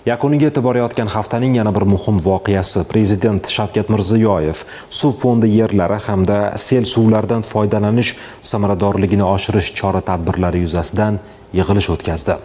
Yakuniga yetib borayotgan haftaning yana bir muhim voqeasi: Prezident Shavkat Mirziyoyev suv fondi yerlari hamda sel suvlaridan foydalanish samaradorligini oshirish chora-tadbirlari yuzasidan yig'ilish o'tkazdi.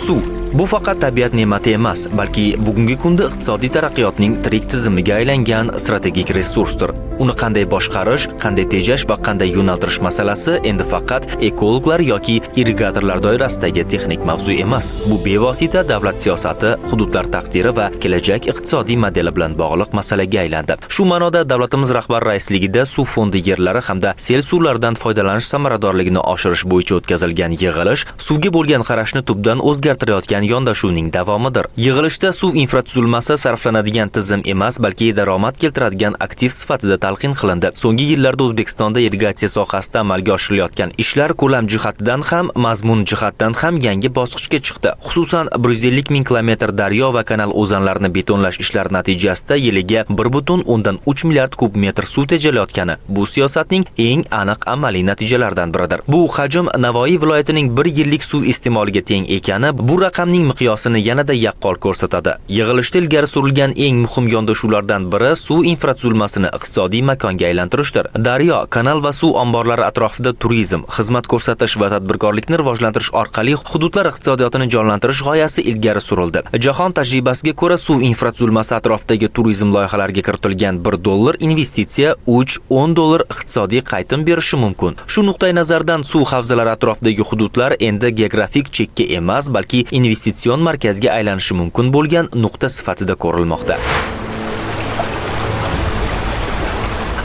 Suv bu faqat tabiat ne'mati emas, balki bugungi kunda iqtisodiy taraqqiyotning tirik tizimiga aylangan strategik resursdir. Uni qanday boshqarish, qanday tejash va qanday yo'naltirish masalasi endi faqat ekologlar yoki irrigatorlar doirasidagi texnik mavzu emas. Bu bevosita davlat siyosati, hududlar taqdiri va kelajak iqtisodiy modeli bilan bog'liq masalaga aylandi. Shu ma'noda davlatimiz rahbari raisligida suv fondi yerlari hamda sel suvlaridan foydalanish samaradorligini oshirish bo'yicha o'tkazilgan yig'ilish suvga bo'lgan qarashni tubdan o'zgartirayotgan yondashuvning davomidir. Yig'ilishda suv infratuzilmasi sarflanadigan tizim emas, balki daromad keltiradigan aktiv sifatida talqin qilindi. So'nggi yillarda O'zbekistonda irrigatsiya sohasida amalga oshirilayotgan ishlar ko'lam jihatidan ham, mazmun jihatdan ham yangi bosqichga chiqdi. Xususan, 150 ming kilometr daryo va kanal o'zanlarini betonlash ishlari natijasida yiliga 1,3 milliard kub metr suv tejalayotgani bu siyosatning eng aniq amaliy natijalaridan biridir. Bu hajm Navoiy viloyatining bir yillik suv iste'moliga teng ekani bu raqamning miqyosini yanada yaqqol ko'rsatadi. Yig'ilishda ilgari surilgan eng muhim yondashuvlardan biri suv infratuzilmasini iqtisodiy makonga aylantirishdir. Daryo, kanal va suv omborlari atrofida turizm, xizmat ko'rsatish va tadbirkorlikni rivojlantirish orqali hududlar iqtisodiyotini jonlantirish g'oyasi ilgari surildi. Jahon tajribasiga ko'ra, suv infratuzilmasi atrofidagi turizm loyihalariga kiritilgan 1 dollar investitsiya 3-10 dollar iqtisodiy qaytim berishi mumkin. Shu nuqtai nazardan suv havzalari atrofidagi hududlar endi geografik chekka emas, balki investitsion markazga aylanishi mumkin bo'lgan nuqta sifatida ko'rilmoqda.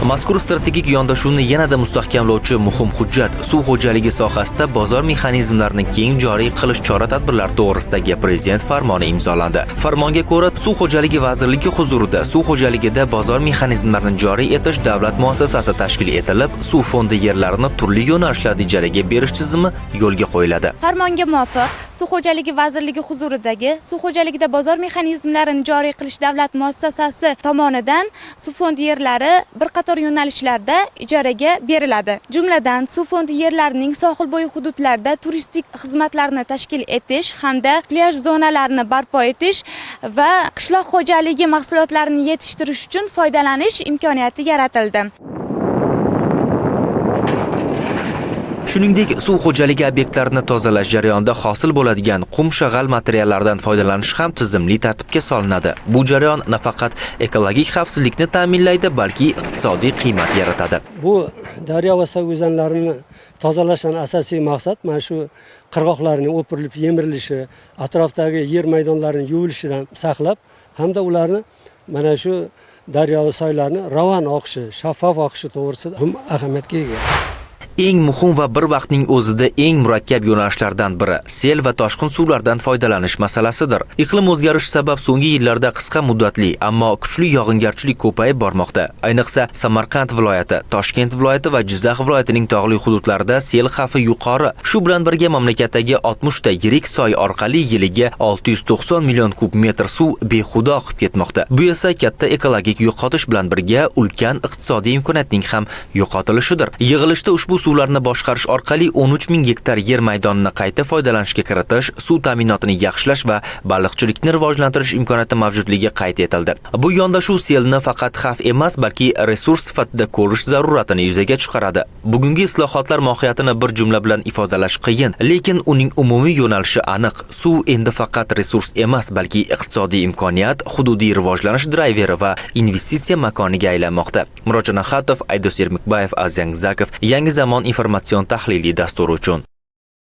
Mazkur strategik yondashuvni yanada mustahkamlovchi muhim hujjat suv xo'jaligi sohasida bozor mexanizmlarini keng joriy qilish chora-tadbirlari to'g'risidagi Prezident farmoni imzolandi. Farmonga ko'ra, Suv xo'jaligi vazirligi huzurida suv xo'jaligida bozor mexanizmlarini joriy etish davlat muassasasi tashkil etilib, suv fondi yerlarini turli yo'nalishlarda ijaraga berish tizimi yo'lga qo'yiladi. Farmonga muvofiq, Suv xo'jaligi vazirligi huzuridagi Suv xo'jaligida bozor mexanizmlarini joriy qilish davlat muassasasi tomonidan suv fondi yerlari bir qator yo'nalishlarda ijaraga beriladi. Jumladan, suv fondi yerlarining sohil bo'yi hududlarida turistik xizmatlarni tashkil etish hamda plyaj zonalarini barpo etish va qishloq xo'jaligi mahsulotlarini yetishtirish uchun foydalanish imkoniyati yaratildi. Shuningdek, suv xo'jaligi obyektlarini tozalash jarayonida hosil bo'ladigan qum-shag'al materiallardan foydalanish ham tizimli tartibga solinadi. Bu jarayon nafaqat ekologik xavfsizlikni ta'minlaydi, balki iqtisodiy qiymat yaratadi. Bu daryo va soy o'zanlarini tozalashdan asosiy maqsad mana shu qirg'oqlarning o'pirilib yemirilishi, atrofdagi yer maydonlarining yuvilishidan saqlab hamda ularni mana shu daryo va soylarni ravon oqishi, shaffof oqishi to'g'risida muhim ahamiyatga ega. Eng muhim va bir vaqtning o'zida eng murakkab yo'nalishlardan biri sel va toshqin suvlardan foydalanish masalasidir. Iqlim o'zgarishi sabab so'nggi yillarda qisqa muddatli, ammo kuchli yog'ingarchilik ko'payib bormoqda. Ayniqsa, Samarqand viloyati, Toshkent viloyati va Jizzax viloyatining tog'li hududlarida sel xavfi yuqori. Shu bilan birga mamlakatdagi 60 ta yirik soy orqali yiliga 690 million kub metr suv behuda oqib ketmoqda. Bu esa katta ekologik yo'qotish bilan birga ulkan iqtisodiy imkoniyatning ham yo'qotilishidir. Yig'ilishda ushbu suvlarni boshqarish orqali 13 ming gektar yer maydonini qayta foydalanishga kiritish, suv ta'minotini yaxshilash va baliqchilikni rivojlantirish imkoniyati mavjudligi qayd etildi. Bu yondashuv selni faqat xavf emas, balki resurs sifatida ko'rish zaruratini yuzaga chiqaradi. Bugungi islohotlar mohiyatini bir jumla bilan ifodalash qiyin, lekin uning umumiy yo'nalishi aniq. Suv endi faqat resurs emas, balki iqtisodiy imkoniyat, hududiy rivojlanish drayveri va investitsiya makoniga aylanmoqda. Murodjon Ahatov, Aydos Ermikbayev, Azyan Zakov, Yangi zamon informatsion tahliliy dasturi uchun.